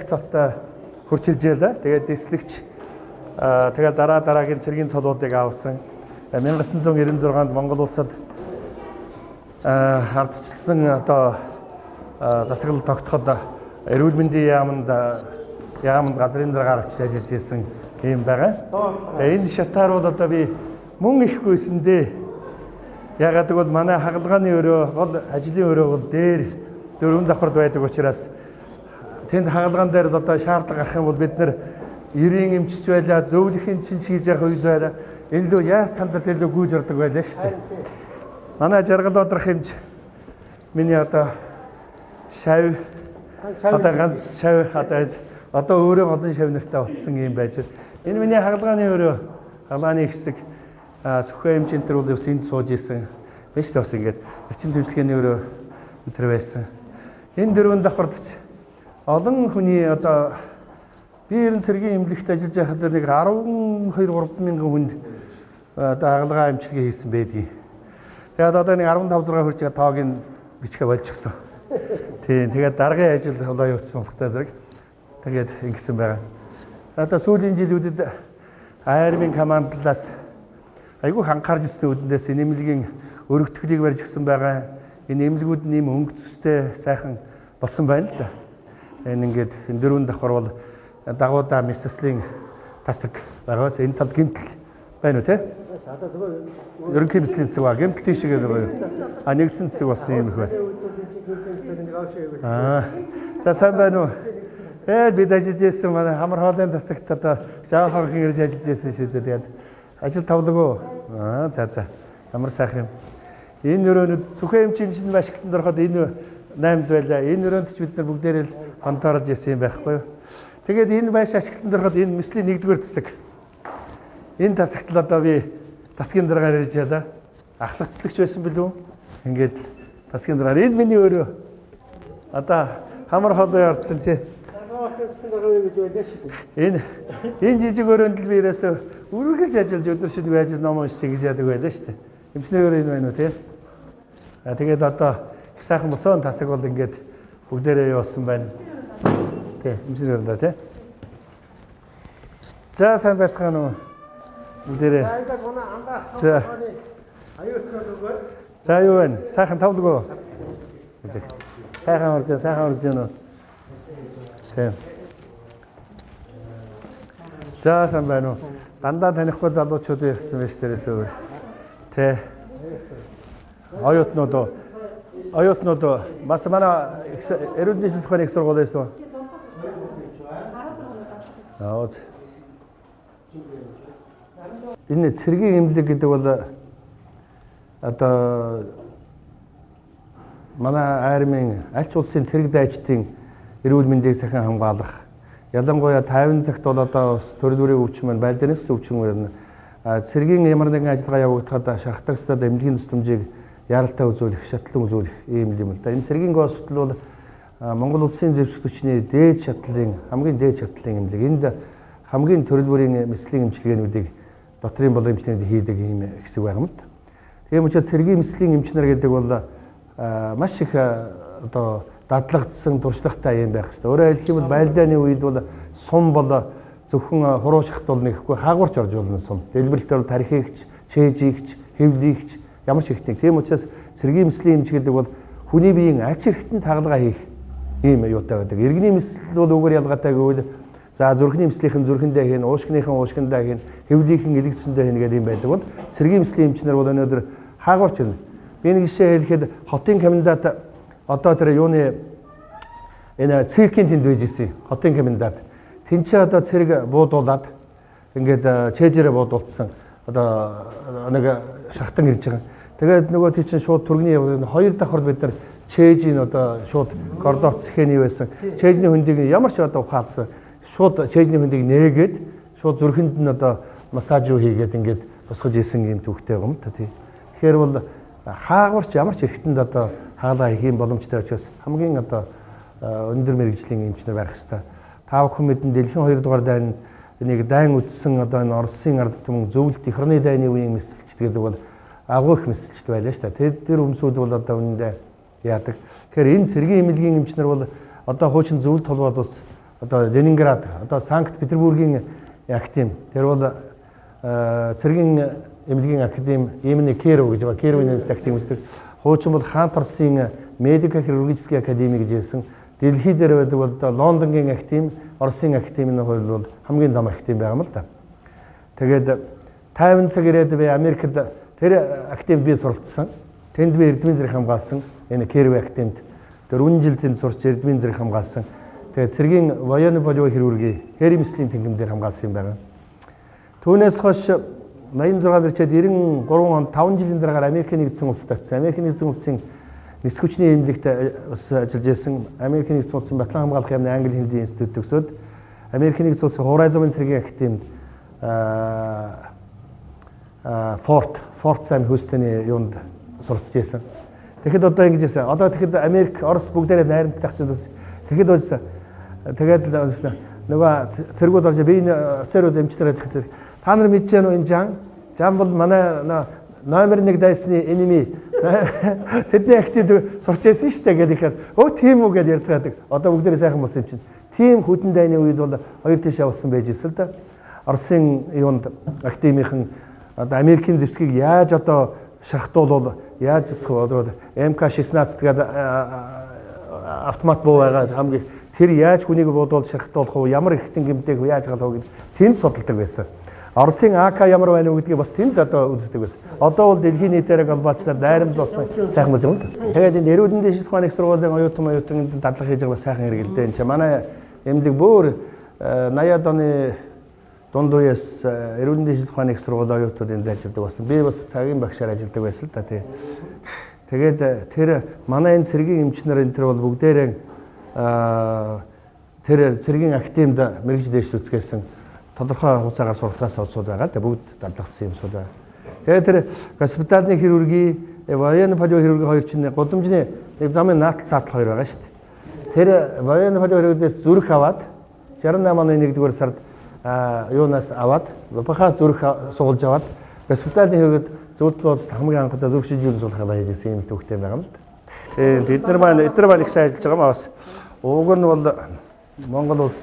цолтой хурц иржээ л да. Тэгээд дислэгч тэгээд дараа дараагийн цэргийн цолуудыг авсан. 1996 онд Монгол улсад ардчилсан одоо засаглал тогтоход эрүүл мэндийн яаманд газрын даргаар очиж ажиллаж исэн юм байгаа. Энэ шатаар бол одоо би мөн ихгүйсэн дээ. Ягаад гэвэл манай хагалгааны өрөө гол ажлын өрөө бол дээр дөрвөн давхард байдаг учраас тэнд хагалгаан дээр одоо шаардлага гарах юм бол бид нэр 90 эмчч байлаа, зөвлөх эмчин ч хийж явах үед байлаа. Энэ лөө яаж сандар тэр лөө гүйж ордог байлаа шүү дээ. Манай жаргал бадрах эмч миний одоо шав одоо ганц шав одоо өөрөө олон шав нартай утсан юм байж. Энэ миний хагалгааны өрөө, хагалгааны хэсэг Сүхбэ эмч энэ төр бол бас энд сууж исэн. Биш л бас ингээд эрчим төвчлэгээний өрөө энэ төр байсан. Энэ дөрвөн давхард ч олон хүний одоо би ерэн цэргийн эмнэлэгт ажиллаж байхад нэг 12 3 мянган хүнд одоо хагалгаа эмчилгээ хийсэн байдгийг. Тэгээд одоо нэг 15 6 хүрч байгаа тоог нь бичгээ болчихсон. Тийм, тэгээд даргын ажил болоо явуулсан ухтай зэрэг. Тэгээд ингэсэн байгаа. Одоо сүүлийн жилүүдэд армийн командлаас айгүй анхаарч ирсэн үдэндээс энэ эмнэлгийн өргөтгөлийг барьж гисэн байгаа. Энэ эмнэлгүүд нь ийм өнгө зүйтэй сайхан болсон байна л да. Энэ ингээд энэ дөрвөн давхар бол дагуудаа мэсэслийн тасаг байгаас энэ талд гимтэл байна уу те? Одоо зүгээр Ерөнхий мэслийн засаг ба гимтэл тийшээ байгаа юу? А нэгдсэн засаг болсон юм их байна. Аа. За сайн байна уу? Бид ажиллаж байсан манай хамар хоолын тасагт одоо жаахан ирж ажиллаж байсан шүү дээ. Тэгээд ажил тавлаг уу? Аа за за. Ямар сайхан юм. Энэ өрөөнүүд Сүхбэ эмчийн шинэ машигтанд ороход энэ 8-д байлаа. Энэ өрөөнд ч бид нар бүгдээрээ л хамтаарч ясан юм байхгүй юу? Тэгээд энэ байш ашиглалтанд ороход энэ мэслийн 1-р тасаг. Энэ тасагт л одоо би тасгийн дараагаар ирж ялаа. Ахлагцлагч байсан билүү? Ингээд тасгийн дараагаар энэ миний өрөө. Одоо хамар хоолой орсон тий. Энэ жижиг өрөөнд л би ерөөсөө үргэлж ажиллаж өдөр шөнөгүй ажил ном уншиж гэж яадаг байлаа шүү дээ. Эмчнэр өрөө энэ байна уу тий? А тэгээд одоо их сайхан болсон тасаг бол ингээд бүгдээрээ явуулсан байна. Тий, эмчнэр өрөөнд тий. За сайн байцгаана уу? Бүгдээрээ. За. За юу вэ? Сайхан тавлаг уу? Сайхан орж, сайхан орж байна уу? Тийм. За сайн байна уу? Дандаа танихгүй залуучууд ирсэн байж тэрээс өөр. Тэ. Оюутнууд оюутнууд бас манай эрүүл мэндийн тухайн их сургууль байсан. Аа. Энэ цэргийн эмнэлэг гэдэг бол одоо манай армийн аль ч улсын цэрэг дайчдын эрүүл мэндийг сахин хамгаалах. Ялангуяа 50 цагт бол одоо төрөл бүрийн өвчин маань байлдаанаас өвчин байна. Цэргийн ямар нэгэн ажиллагаа явагдахад шахтагсдад эмнэлгийн тусламжийг яралтай үзүүлэх, шатлан үзүүлэх ийм юм л да. Энэ цэргийн госпитал бол Монгол улсын зэвсэг хүчний дээд шатлалын хамгийн дээд шатлалын эмнэлэг. Энд хамгийн төрөл бүрийн мэслийн эмчилгээнүүдийг дотрын болон эмчилгээнд хийдэг ийм хэсэг байгаа юм л да. Тийм учраас цэргийн мэслийн эмчнэр гэдэг бол маш их одоо дадлагдсан туршлагатай юм байх хэрэгтэй. Өөрөөр хэлэх юм бол байлдааны үед бол сум бол зөвхөн хуруу шахтуул нэхгүй хаагуурч орж болно сум. Дэлбэрэлтээр тархигч, чэжигч, хэвлийгч ямар ч ихтэй. Тийм учраас цэргийн мэслийн эмч гэдэг бол хүний биеийн ач хэрэгтэнд хагалгаа хийх ийм юутай байдаг. Иргэний мэсэл бол үүгээр ялгаатай гэвэл за зүрхний мэслийнхэн зүрхэндээ хийн, уушгиныхан уушгиндаа хийн, хэвлийнхэн элэгдсэндээ хийн гэдэг юм байдаг бол цэргийн мэслийн эмчнэр бол өнөөдөр хаагуурч ирнэ. Би нэг жишээ хэлэхэд хотын комендант одоо тэр юуны энэ циркийн тэнд байж исэн хотын комендант. Тэнцээ одоо цэрэг буудуулаад ингээд чэжээрээ буудуулсан одоо нэг шахтан ирж байгаа. Тэгээд нөгөө тий чинь шууд түргний хоёр давхар бид нар чэжийн одоо шууд кордорц сэхэний байсан. Чэжний хөндийг ямар ч одоо ухаалсан. Шууд чэжний хөндийг нээгээд шууд зүрхэнд нь одоо массаж юу хийгээд ингээд босгож исэн юм төвхтэй юм та тий. Тэгэхээр бол хаагуурч ямар ч эргэтэнд одоо хаалгаа хийх юм боломжтой учраас хамгийн одоо өндөр мэргэжлийн эмчнэр байх ёстой. Та бүхэн мэдэн дэлхийн 2 дугаар дайн энийг дайн үдсэн одоо энэ Оросын ард түмэн зөвлөлт эх орны дайны үеийн мэсэлчд гэдэг бол агуу их мэсэлчд байлаа шүү дээ. Тэд тэр өмсүүд бол одоо үнэндээ яадаг. Тэгэхээр энэ цэргийн эмнэлгийн эмчнэр бол одоо хуучин зөвлөлт холбоот бас одоо Ленинград, одоо Санкт Петербургийн академи. Тэр бол цэргийн эмнэлгийн академи имени Киров гэж байна. Кировын нэмэлт академи гэдэг. Хуучин бол Хаант Оросын медико-хирургический академи гэж хэлсэн. Дэлхий дээр байдаг бол одоо Лондонгийн академи, Оросын академийн хууль бол хамгийн том академи байгаа юм л да. Тэгээд 50 цаг ирээд би Америкт тэр академид би суралцсан. Тэнд би эрдмийн зэрэг хамгаалсан. Энэ Киров академид 4 жил тэнд сурч эрдмийн зэрэг хамгаалсан. Тэгээд цэргийн военный полевой хирургийн Херемслийн тэнгим дээр хамгаалсан юм байна. Түүнээс хойш 86 нэрчээд 93 онд 5 жилийн дараагаар Америкийн нэгдсэн улсад очсон. Америкийн нэгдсэн улсын нисэх хүчний эмнэлэгт бас ажиллаж байсан. Америкийн нэгдсэн улсын батлан хамгаалах яамны англи хэлний институт төгсөөд Америкийн нэгдсэн улсын Хуурай замын цэргийн академид Форт Сэм Хьюстоны юунд суралцж байсан. Тэгэхэд одоо ингэж байсан. Одоо тэгэхэд Америк, Орос бүгдээрээ найрамдах чинь бас тэгэхэд бас тэгээд нөгөө цэргүүд орж би энэ офицерууд эмчнэр ажиллах зэрэг та нар мэдэж яана уу энэ Жан? Жан бол манай номер 1 дайсны enemy тэдний актив сурч байсан шүү дээ гэдэг ихээр өө тийм үү гэж ярьцгаадаг. Одоо бүгдээрээ сайхан болсон юм чинь. Тийм хүтэн дайны үед бол хоёр тийш явуулсан байж ирсэн л да. Оросын юунд академийнхэн одоо Америкийн зэвсгийг яаж одоо шахтуулвал яаж засах вэ? МК-16 гэдэг автомат буу байгаа хамгийн тэр яаж хүнийг буудвал шахтуулах уу, ямар эрхтэн гэмтэйг яаж галах уу гэдэг тэнд судалдаг байсан. Оросын АК ямар байна уу гэдгийг бас тэнд одоо үздэг байсан. Одоо бол дэлхийн нийтээрээ глобалчлаад найрамдал болсон сайхан болж байгаа юм л да. Тэгээд энэ эрүүл мэндийн шинжилгээ ухааны их сургуулийн оюутан энд дадлага хийж байгаа бас сайхан хэрэг л дээ. Энэ чинь манай эмнэлэг бүр 80-ад оны дунд үеэс эрүүл мэндийн шинжилгээ ухааны их сургуулийн оюутнууд энд ажилладаг болсон. Би бас цагийн багшаар ажилладаг байсан л да тий. Тэгээд тэр манай энэ цэргийн эмч нар энэ төр бол бүгдээрээ тэр цэргийн академид мэрэгж дээш үзгээсэн тодорхой хугацаагаар сургалтаас олсууд байгаа. Тэгээд бүгд дадлагдсан юмсууд байгаа. Тэгээд тэр госпитальны хирурги, военный полевой хирурги хоёр чинь гудамжны нэг замын наатал цаатал хоёр байгаа шүү дээ. Тэр военный полевой хирургээс зүрх аваад 68 оны 1-р сард юунаас аваад ВПХ-аас зүрх сугалж аваад госпитальны хирургид зөвлөлт улсад хамгийн анх удаа зүрх шижүүн суулгахаа хийж ирсэн юм төвхтэй байгаа юм л да. Тэгээд бид нар маань их сайн ажиллаж байгаа юм аа бас. Уг нь бол Монгол улс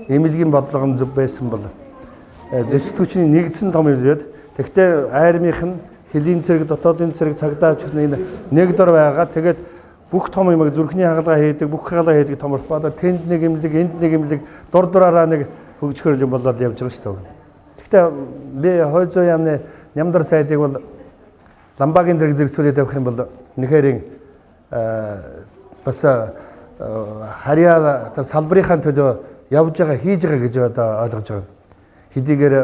эмнэлгийн бодлого нь зөв байсан бол зэвсэгчний нэгдсэн том илээд тэгтээ армийнх нь хөлийн цэрэг, дотоодын цэрэг, цагдаа ч гэсэн энэ нэг дор байгаа. Тэгээд бүх том юм зүрхний хагалгаа хийдэг, бүх хагалгаа хийдэг том болох. Одоо тэнд нэг эмнэлэг, энд нэг эмнэлэг дур дураараа нэг хөгжихөр юм болоод явж байгаа шүү дээ. Тэгтээ би хойд зуун яамны нямдар сайдыг бол Ламбагийн зэрэг зэрэгцүүлээд явах юм бол үнэхээр бас харьяа салбарынхаа төлөө явж байгаа, хийж байгаа гэж одоо ойлгож байгаа. Хэдийгээр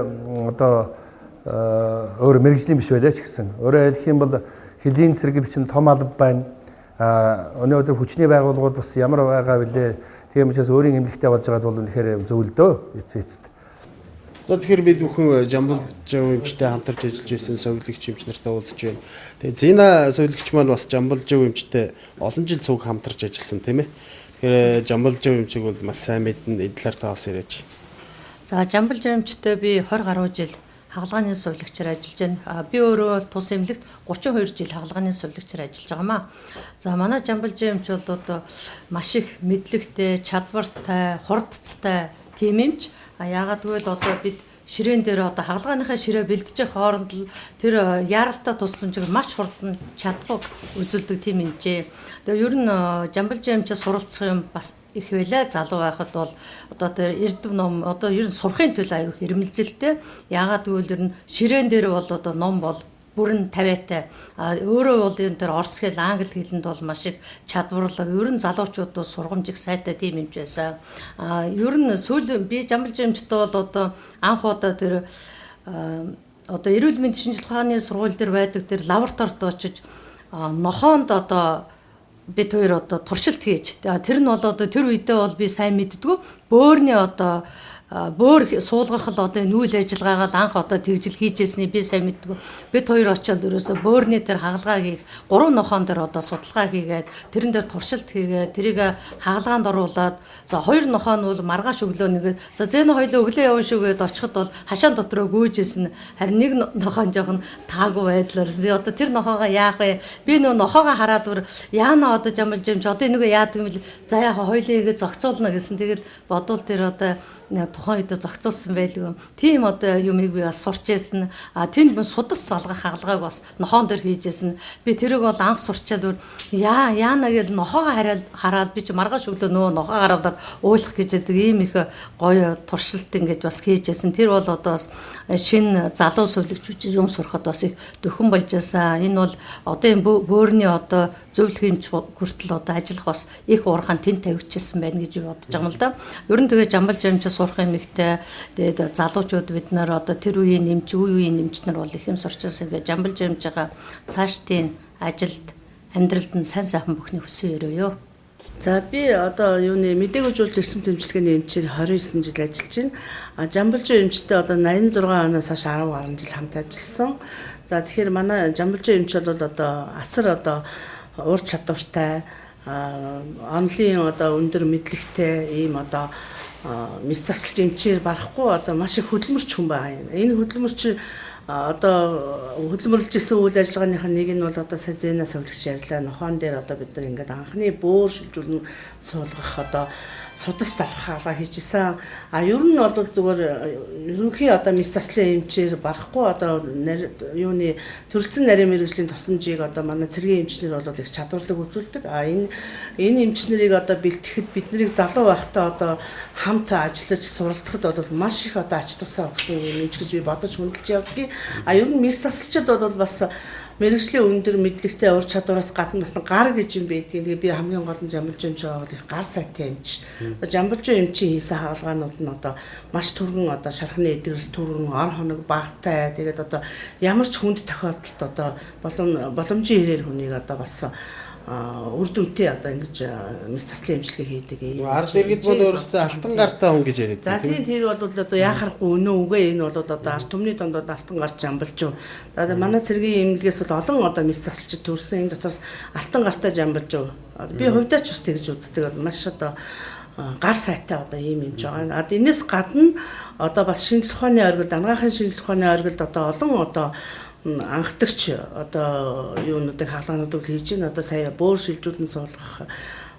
одоо өөр мэрэгжлийн биш байлаа ч гэсэн. Өөрөөр хэлэх юм бол хөлийн цэрэг чинь том алба байна. Өнөөдөр хүчний байгууллагууд бас ямар байгаа вүлээ. Тийм учраас өөрийн эмнэлэгтэй болж байгаад бол үнэхээр зөвлөдөө эцээ эцэст. За тэгэхээр бид бүхэн Жамбал Жав эмчтэй хамтарч ажиллаж байсан совилогч эмч нартай уулзч байна. Тэгээ Зина совилогч маань бас Жамбал Жав эмчтэй олон жил цуг хамтарч ажилласан тийм ээ. Тэгэхээр Жамбал Жав эмчийг бол маш сайн мэднэ. Энэ талаар та бас яриач. За Жамбал Жав эмчтэй би 20 гаруй жил хагалгааны сувилагчаар ажиллаж байна. Би өөрөө бол тус эмнэлэгт 32 жил хагалгааны сувилагчаар ажиллаж байгаамаа. За манай Жамбал Жав эмч бол одоо маш их мэдлэгтэй, чадвартай, хурдцтай тийм эмч. Яагаад гэвэл одоо бид ширээн дээр одоо хагалгааныхаа ширээ бэлдэж хооронд л тэр яаралтай тусламжийг маш хурдан чадвар үзүүлдэг тийм эмчээ. Тэгээ ер нь Жамбал Жав эмчээс суралцах юм бас их байлаа. Залуу байхад бол одоо тэр эрдэм ном одоо ер нь сурахын төлөө аюух ирмэлзэлтэй. Яагаад гэвэл ер нь ширээн дээр бол одоо ном бол бүрэн тавиатай. А өөрөө бол энэ тэр орос хэл, англи хэлэнд бол маш их чадварлаг. Ер нь залуучууд бол сургамж их сайтай тийм юмч байсан. А ер нь сүүл би Жамбал эмчтэй бол одоо анх удаа тэр одоо эрүүл мэндийн шинжилгээ ухааны сургууль дээр байдаг тэр лабораторид очиж нохоонд одоо бид хоёр одоо туршилт хийж. Тэр нь бол одоо тэр үедээ бол би сайн мэддэггүй. Бөөрийн одоо бөөр суулгах л одоо энэ үйл ажиллагаагаа л анх одоо тэгжил хийжсэний би сайн мэддэггүй. Бид хоёр очиод ерөөсө бөөрний тэр хагалгаа хийх 3 нохон дээр одоо судалгаа хийгээд тэрэн дээр туршилт хийгээд тэрийг хагалгаанд оруулаад за 2 нохон нь бол маргааш өглөө нэг за зэн хоёлоо өглөө явна шүү гэдээ очиход бол хашаан дотроо гүйжсэн. Харин нэг нохон жоохон таагүй байдлаар одоо тэр нохоогоо яах вэ? Би нөө нохоогоо хараад бүр яана одоо жамбалж юм чи одоо энийгээ яадаг юм бэл за яах хоёлоо ингэ зохицуулна гэсэн. Тэгээд бодвол тэр одоо тухайн үед зохицуулсан байлгүй. Тийм одоо юмыг би бас сурч байсан. А тэнд мөн судас залгах хагалгааг бас нохон дээр хийжсэн. Би тэрийг бол анх сурчаал бүр яана гэж нохоогоо хараад би чи маргааш өглөө нөгөө нохоо харавлаар уулах гэж байдаг ийм их гоё туршилт ингэж бас хийжсэн. Тэр бол одоо бас шинэ залуу сувилагч юм сурахад бас их дөхөн болж байсан. Энэ бол одоо энэ бөөрний одоо зөвлөх эмч хүртэл одоо ажиллах бас их уурхаан тэнд тавигдчихсан байна гэж бодож байгаа юм л да. Ер нь тэгээ жамбалж эмч сурах юм ихтэй. Тэгээд залуучууд бид нар одоо тэр үеийн эмч, үе үеийн эмч нар бол их юм сурчсан. Тэгээд жамбалж эмчийнхаа цаашдын ажилд амьдралд нь сайн сайхан бүхний хүсэн өрөөё. За би одоо юуны мэдээг үзүүлж эрчим тэмцэлгээний эмчээр 29 жил ажиллаж байна. А жамбалжуу эмчтэй одоо 86 оноос хойш 10 гаруй жил хамт ажилласан. За тэгэхээр манай жамбалжуу эмч бол одоо асар одоо ур чадвартай, онлын одоо өндөр мэдлэгтэй ийм одоо мэс засалж эмчээр барахгүй одоо маш их хөдөлмөрч хүн байгаа юм. Энэ хөдөлмөрч одоо хөдөлмөрлж исэн үйл ажиллагааных нь нэг нь бол одоо сая Зэна совилогч ярьлаа. Нохон дээр одоо бид нар ингээд анхны бөөр шилжүүлэн суулгах одоо судас залах хаалга хийжсэн. А ер нь бол зүгээр ерөнхий одоо мэс заслын эмчээр барахгүй одоо юуны төрөлцөн нарийн мэргэжлийн тусламжийг одоо манай цэргийн эмчнэр бол их чадварлаг үзүүлдэг. А энэ эмч нарыг одоо бэлтгэхэд бид нарыг залуу байхдаа одоо хамт ажиллаж суралцахад бол маш их одоо ач тусаа өгсөн юм эмч гэж би бодож хүндэлж явдгийг. А ер нь мэс засалчид бол бас мэргэжлийн өндөр мэдлэгтэй ур чадвараас гадна бас гар гэж юм байдгийг. Тэгээ би хамгийн гол нь жамбалжуу эмч байгаа бол их гар сайтай эмч. Жамбалжуу эмчийн хийсэн хагалгаанууд нь одоо маш түргэн одоо шархны эдгэрэл түргэн, ор хоног багтай. Тэгээд одоо ямар ч хүнд тохиолдолд одоо боломжийн хэрээр хүнийг одоо бас үр дүнтэй одоо ингэж мэс заслын эмчилгээ хийдэг. Ард иргэд бол өөрөөсөө алтан гартай хүн гэж яриад. За тийм тэр бол одоо яхахгүй өнөө үгүй энэ бол одоо ард түмний донд алтан гар жамбалжуу. За манай цэргийн эмнэлгээс бол олон одоо мэс засалчид төрсэн. Энэ дотроос алтан гартай жамбалжуу. Би хувьдаа ч бас тэгж үздэг. Маш одоо гар сайтай одоо ийм юмж байгаа. А энэс гадна одоо бас шинжлэх ухааны оргилд, анагаахын шинжлэх ухааны оргилд одоо олон одоо анхдагч одоо юунуудыг хаалгануудыг хийж байна. Одоо сая бөөр шилжүүлэн суулгах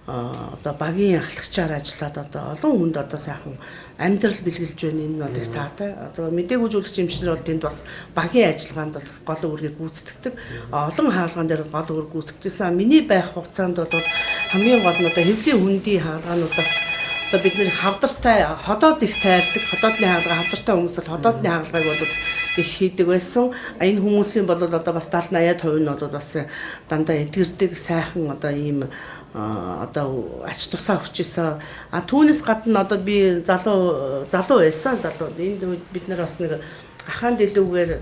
одоо багийн ахлагчаар ажиллаад одоо олон хүнд одоо сайхан амьдрал бэлгэлж байна. Энэ нь бол их таатай. Одоо мэдээг үзүүлэгч эмчнэр бол тэнд бас багийн ажиллагаанд бол гол үүргийг гүйцэтгэдэг. Олон хаалган дээр гол үүрэг гүйцэтгэжсэн. Миний байх хугацаанд бол хамгийн гол нь одоо хэвлийн хүндийн хаалгаануудаас одоо бид нэр хавдартай ходоод их тайрдаг. Ходоодны хаалга хавдартай хүмүүс бол ходоодны хаалгыг бол их хийдэг байсан. Энэ хүмүүсийн бол одоо бас 70 80% нь бол бас дандаа эдгэрдэг сайхан одоо ийм одоо ач тусаа өгч исэн. А түүнээс гадна одоо би залуу байсан. Залуу энд үед бид нар бас нэг ахаан дэлүүгээр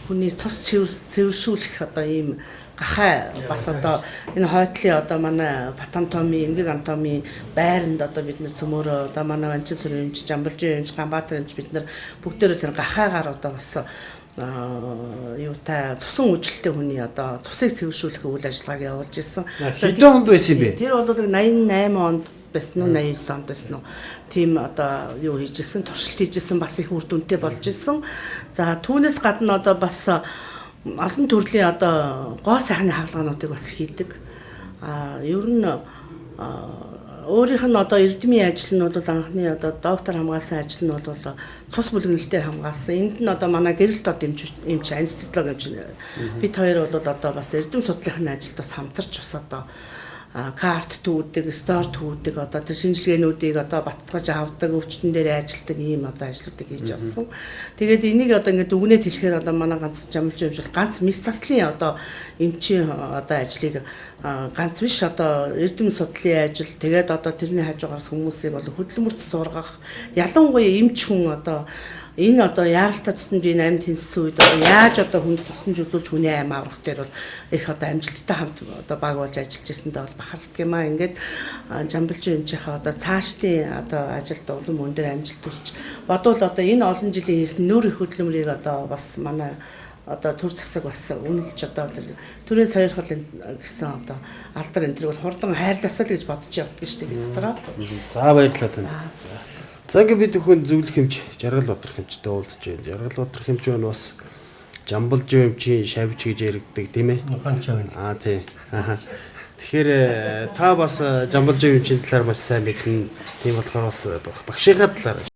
хүний цус цэвэршүүлэх одоо ийм гахай бас одоо энэ хойтлын одоо манай Батантомын, Эмгэг Антомын байранд одоо бид нар цөмөөрөө одоо манай Ванчин сүрэн эмч, Жамбалжин эмч, Ганбаатар эмч бид нар бүгдээрээ тэр гахайгаар одоо бас юутай цусан үжилттэй хүний одоо цусыг цэвэршүүлэх үйл ажиллагааг явуулж исэн. Хэдэн онд байсан юм бэ? Тэр бол 88 онд байсан уу, 89 онд байсан уу? Тийм одоо юу хийжсэн, туршилт хийжсэн, бас их үр дүнтэй болж исэн. За түүнээс гадна одоо бас олон төрлийн одоо гоо сайхны хаалгануудыг бас хийдэг. А ер нь өөрийнх нь одоо эрдмийн ажил нь бол анхны одоо доктор хамгаалсан ажил нь бол цус бүлгэнэлтээр хамгаалсан. Энд нь одоо манай гэрэлт од эмч анестезиолог эмч бид хоёр бол одоо бас эрдэм судлалын ажилд бас хамтарч бас одоо карт түүдэг, стор түүдэг, одоо тэр шинжилгээнүүдийг одоо баттгаж авдаг, өвчтөн дээр ажилтдаг ийм одоо ажлуудыг хийж явсан. Тэгээд энийг одоо ингээд дүгнээд хэлэхээр одоо манай ганц жамбалжуу эмч бол ганц мэс заслын одоо эмчийн одоо ажлыг ганц биш одоо эрдэм судлалын ажил, тэгээд одоо тэрний хажуугаас хүмүүсийг бол хөдөлмөрт сургах, ялангуяа эмч хүн одоо Энэ одоо яаралтай тусламж, энэ амьд тэнцсэн үед одоо яаж одоо хүнд тусламж үзүүлж хүний ам аврах дээр бол их одоо амжилттай хамт одоо баг болж ажиллаж байсандаа бол бахархдаг юм аа. Ингээд Жамбалжуу эмчийнхээ одоо цаашдын одоо ажилд улам өндөр амжилт хүсч бодвол одоо энэ олон жилийн хийсэн нүүр их хөдөлмөрийг одоо бас манай одоо төр засаг бас үнэлж одоо төрийн сойрхол гэсэн одоо алдар энэ тэрийг бол хурдан хайрласаа л гэж бодож явдаг шүү дээ дотроо. За, баярлалаа танд. За, ингээд бид бүхэн зөвлөх эмч Жаргал Бадрах эмчтэй уулзж байна. Жаргал Бадрах эмч маань бас Жамбалжуу эмчийн шавж гэж яригддаг, тийм ээ? Ухаанчаа. Аа, тий. Аа. Тэгэхээр та бас Жамбалжуу эмчийн талаар маш сайн мэднэ. Тийм болохоор бас багшийнхаа талаар